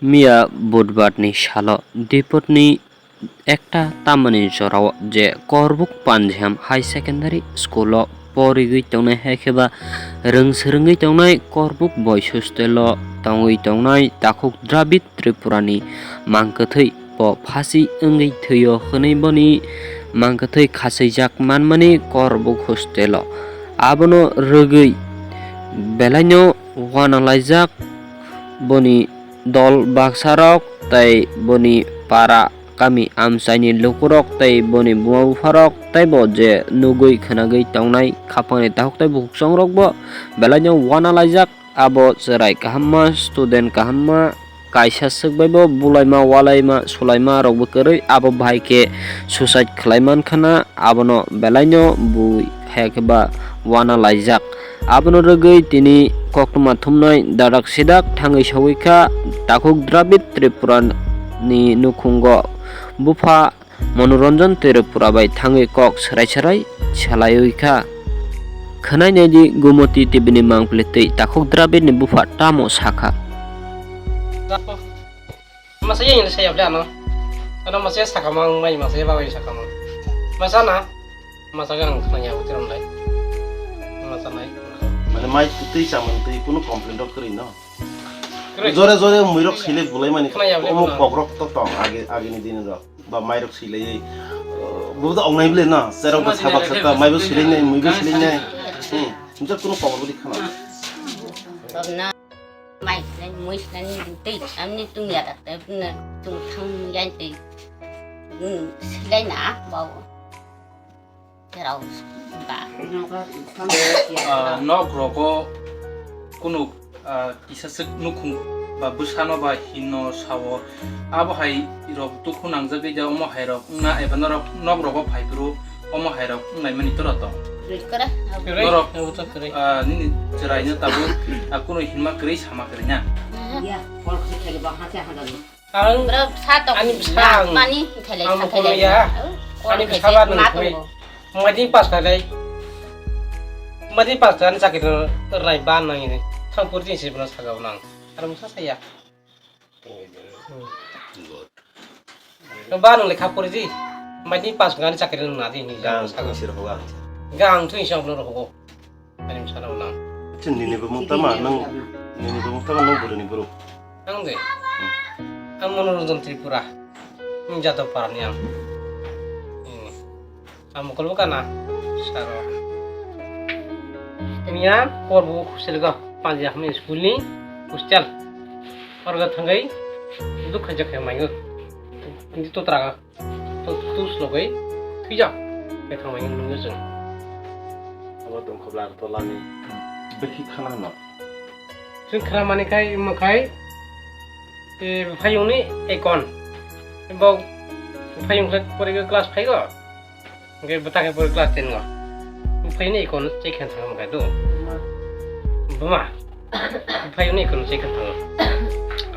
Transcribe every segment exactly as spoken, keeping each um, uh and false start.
Miya Budbarni salo Dipotni ekta tamani jorao je Korbuk Panjiham High Secondary School-o porigwi tongnai hai khe ba rwng swrwngwi tongnai Korbuk Boys Hostel-o tongwi tongnai takhuk Dravid Tripurani mangkwthwi bo phasi wngwi thwio hwnwi boni mangkwthwi khasijak manmani Korbuk Hostel-o. Abono rwgwi belaino uanalaijak boni dol baksarok tei boni para kami amchaini lukurok tei boni buma bupharok tei bo je nugwi khwnagwi tongnai khapangni takhuk tei bukhukchongrokbo belaino uanalaijak. Abo chwrai kahamma, student kahamma, kaisa swk bai bo bulaima, ualaima, sulaima rokbo kwrwi, abo bahai khe suicide khlai man khana, abono belaino bui haya khe ba uanalaijak. Abono rwgwi tini koktwma thumnai dadak sidak thangwi sogwi kha takhuk Dravid Tripura ni nukhungo. Bupha Manoranjan Tripura bai thangwi kok swrai swrai salaiwi kha. Khwnai naidi Gumoti T V ni mangpili twi takhuk Dravid ni bupha tamo sakha. Masa yang ini saya udah ano. Ano masa sakha mang mai masa bawa sakha mang. Masa na? Masa kan khna ya uti ram lai. Masa nai. Mane mai twi saman twi kuno complaint rok kwrwi no. Kwrwi. Jore jore muirok sile bulai mani. Khna ya, omo khna. Kokrok to tong age age ni din rok. Ba mairok silai. Buda ongnai bile no. Serok ba sabak sakha mai bo silai nai, mui bo silai nai. Hmm. Mujak kuno kokro budi khna. Mai silai, mui silai ni tei, amni tung ya da, tei, tung thang ya tei. Hmm, silai na, bau. Terau, ba. Ah, nok rogo kunu, ah, kisa sik nukhung ba bwsano ba hino sao. Abo hai rok dukhu nangjagwi ja omo hai rok wngna eba norok nok rogo phai phuru omo hai rok wnglaimani tora tong. Kwrwi. Norok, ah, nini chwraino tabuk, ah, kunu hinma kwrwi sama kwrwi na. Ang, bwrwi bwsa tok ani bwsa ang, mani thelai ang sa mokolo thelai ya. Ani bwsa ba nang koi. Madi pas khalai. Madi pas khalai ani chakri rai ba nang ini. Thang purti si bwna saga nang. Ar bwsa saya. Ba nang lekha puri di. Madi pas khalai ani chakri nang nadi ni. Gang saga sir hoga. Gang thui sang bwna rogo. Ani bwsano nang. Acha, nini bumung tama nang, nini bumung tama nang bwrwini bwrwk? Ang de? Hmm. Ang Manoranjan Tripura. Ang Jadab Parani ang. Hmm. Ang mokol bo kana? Saro. Miya por bo hostel go. Panjia hamni school ni hostel. Orga thangai. Duk khaja khai mayo. Hindi to traga. To, to slogwi thwijak. Khe thangmani nungwi chwng. Abo tongkhobla tolani. Bekhi khana hwnno. Chwng khna mani khai, omo khai, e, phayungni ekon. Bo phayung khe porikhe class five o. Hwnkhe bwta khe pori class ten o. Phayungni ekon check khe thang khai do. Buma. Phayungni ekon check khe thang.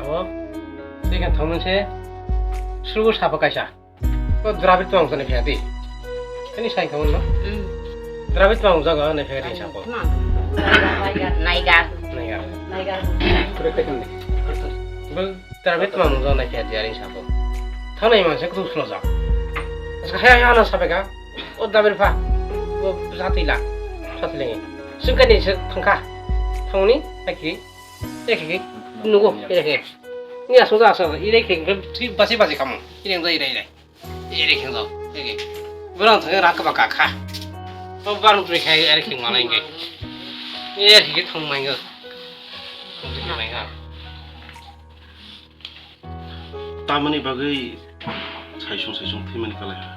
Abo check khe thangmani se subu sapa kaisa. O Dravid tong jani phiyadi. Ani sai kamun no? Hmm. Dravid tong jaga ani phiyadi sabo. Naiga. Naiga. Bel Dravid tong jaga ani phiyadi ani sabo. Thanai man se kudu suno ja. Aska haya haya na sabe ka. O Dravid pha. O satila. Satila. Sungkani se thangka. Thangni aki. Eki. Nugo. Eki. Ni asung ja asung. Ire ki. Basi basi kamu. Ire ja ire ire. Ere kheng jao, ere. Borok thangwi rak ba kakha. O borok twi khai ere kheng manai hwnkhe. Ere kheng thang mai hwnkhe. Thang mai hwnkhe. Tamoni bagwi saisung saisung thwimani kalai ha.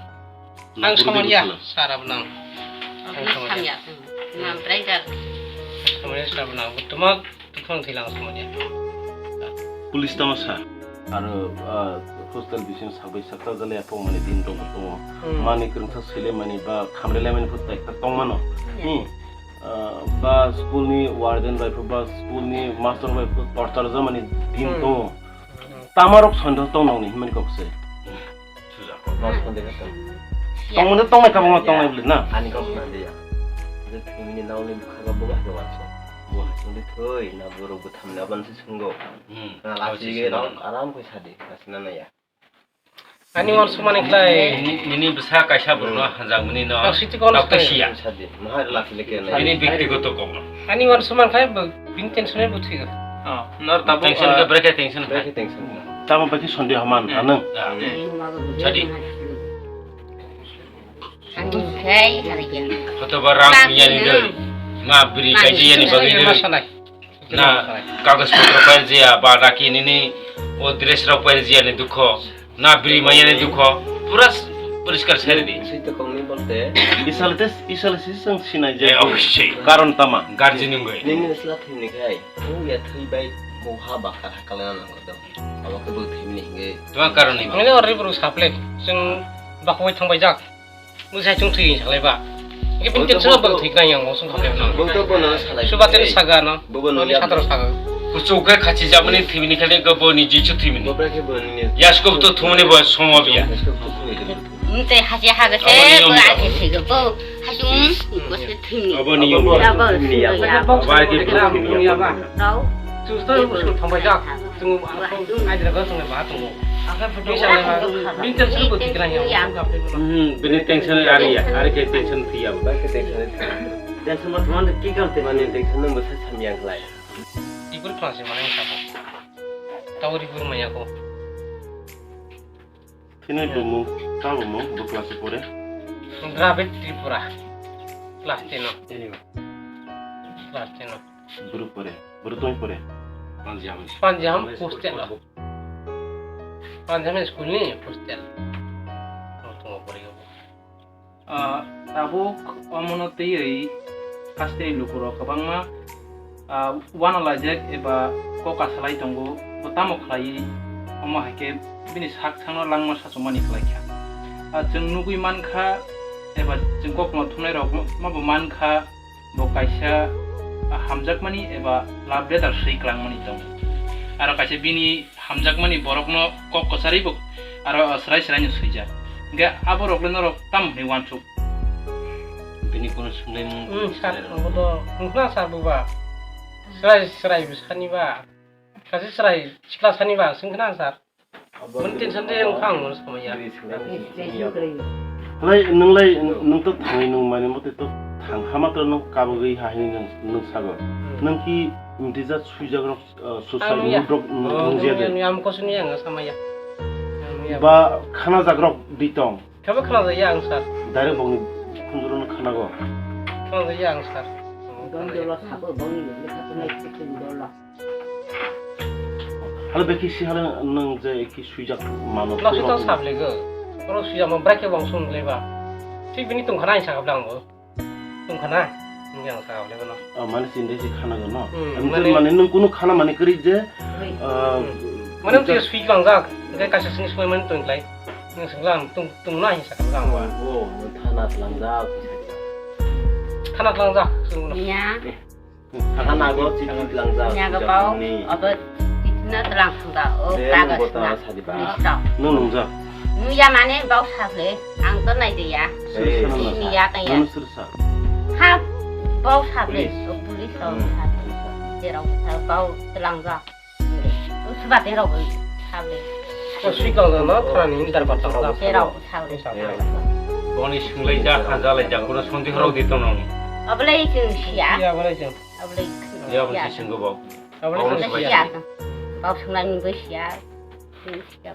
Ang samanya sara bwnang. Ang samanya. Samanya sara bwnang. Tuma Tongthai lang samanya. Police tamo sa. Aro, ah, hostel bising sabai sakta jale apong mani din tong tongo. Hmm. Mani kwrwngsa sile mani ba khamre le mani phut taikta tong mano. Hmm. Hmm. Ah, ba school ni warden bai pho ba school ni master bai pho torture ja mani din Hmm. tongo. Hmm. Tamarok sondeho tong nang ni himani kok se. Sujak. Mas kon dekha tong. Tong mani tong nai kabang ma tong nai bli na. Ani kok na dia. Ini nau ni khaga buga ke wanso. Bo hai sungdi thoi, na borok bwtham ni aboni se sungo. Hmm. Na abo lasi se ge sungo. Rok aram khe sadi, lasi na naya. Ani wan sumani khlai. Nini, nini bwsa kaisa borokno Hmm. hanjakmani no Ang siti kono dokta sai. Siya. Sadi, mahar lasi le ke na. Nini bektigoto kokno. Ani wan sumani khlai bo, bini tension bo thwigo. Oh, nor tabuk, Tension ah, ke brekhe tension Brekhe khai. Tension. Tamo baki sonde haman Hmm. anang. Ah. Hmm. Sadi. Ang khai hari ya. Hotoba rang Bak punya ni ni doi. Na. Na biri Bak kaji ni yani bagi doi. Masalai. Na, kagoj potro pair jaya, ba daki nini o dress rok pair jaya ni dukho, na biri maya ni dukho, pura s-, poriskar sari di. Sui to kong ni bolte. Isal tes, isal si sang sinai Eh, je. Obviously. Karon tama. Guardian wngwi. Nini sla thim ni khai, o ya thui bai, bo ha ba kar ha kala na nang do. Abo ke bo thim ni hinge. Tuma karon ni. Ani ori bro saple, sung bakoi thang bai jak. Mwsai chwng thwi hinwi salai ba. Hwnkhe bini tension bo thwi khnai ang, mosong khamle hwnwi. Bo to bono salai. Suba tene saga no. Bo bono Boni ya. Satro saga. Kuchuk khe khachi jamani thwimani khade go boni jichu thwimani. Bo bra khe bo ni. Yasko to thumani bo somo biya. Yasko to thumani. Mte hachi haga se Aboni bo yom ake thwigo bo. Hachung ko se thwimani. Aboni yom. Abo thwimani ya. Abo ke thwimani ya. Tau. Chwng to school thangbai jak. Chwng aidra tongo, ba tongo. Bini tension bo thik nang ya. Hmm, bini tension ari ya, ari ke tension thwi ya. Ba ke tension thwi. Tension ma thumani ki kam te mani tension nang bo sa sam yang lai. Ibur khna se mani sa. Tawri bur maya ko. Thini bumung, ta bumung, bo class pore. Dravid Tripura. Class ten o. Class ten o. Buru pore, buru tong pore. Panjam. Panjam hostel o. Panjam school ni hostel. Tong pore. Ah, tabuk omono twiwi hasteni lukurok kwbangma, ah, uanalaijak eba kok asalai tongo, bo tamo khlaiwi omo hai khe bini sak sakno langma sachomani khlai kha. Ah, chwng nugwi man kha eba chwng kokno thumnairok ma bo man kha, bo kaisa, ah, hamjakmani eba love letter swi kwlangmani tongo. Aro kaisa bini hamjakmani borokno kok kwcharwi bo aro srai srai no swijak. Hwnkhe aborok le norok tamo hwnwi uansuk? Bini kono swnglaimung Hmm, sir, swnglairok. Ang bo to wngkha sir buba. Srai srai bwsani ba. Kaisa srai sikla sani ba swngkha sir. Mani tension de wngkha ang mano samaya. Lai, nwng lai, nwng to thangwi nwng mani mote to thang hama to nwng kabagwi ha hini nwng, nwng sago. Hmm. Nwng ki mtijak swijak rok, uh, suicide Ang ya. Murder rok nwng Oh, nungya de. Nwng ya, nwng ya, ang koso ni ang samaya. Ang ya. Ba khana jak rok di tong. Kabo khana jak ya ang sir. Direct bongni khunjuro no khana go. Khana jak ya ang sir. Dondolo sabo bongni lekha tunai khunjolo. Halo beki si halo nwng je ki swijak mano. Nasi tong sable go. Oro swijak mo brak ke bong sun leba. Thik bini tong khana ang sakap lang go. Tong khana. Nwng ang sakap leba no. Ah, mane sinde si khana go no. Hmm, Am mane mane nwng kunu khana mane kri je. Hmm. Ah, Mane nwng je swijak lang jak. Ngai kaisa sini sui mane tong lai. Nwng sing lang tong tong na hi sakap lang ba. Oh, thana lang jak. Thana lang jak. Sung no. Ya. Thana go chiti tlangjak, Nyaga pujak bau, ni. Obo chiti no tlang thangda, o De, kagas nungbo ta na, sadi ba. List o. Nung nungjak. Nuya mane bau sakle, ang to nai de ya. Sir, Eh. Sir, Sini ya ta ya. Nung sir sa. Ha, bau sakle, Police. O police o Hmm. sakle. Jerok sa bau tlangjak. Swbati rok sabri. O swikang no thrani inter kotong. Terok sabri. Boni swnglaijak, hajalai jak, kono sonti horok di tono. Oblai chwng siya. Iya, oblai chwng. Oblai. Iya, oblai chwng go bau. Oblai chwng siya. Bau swnglaini bo siya. Chwng siya.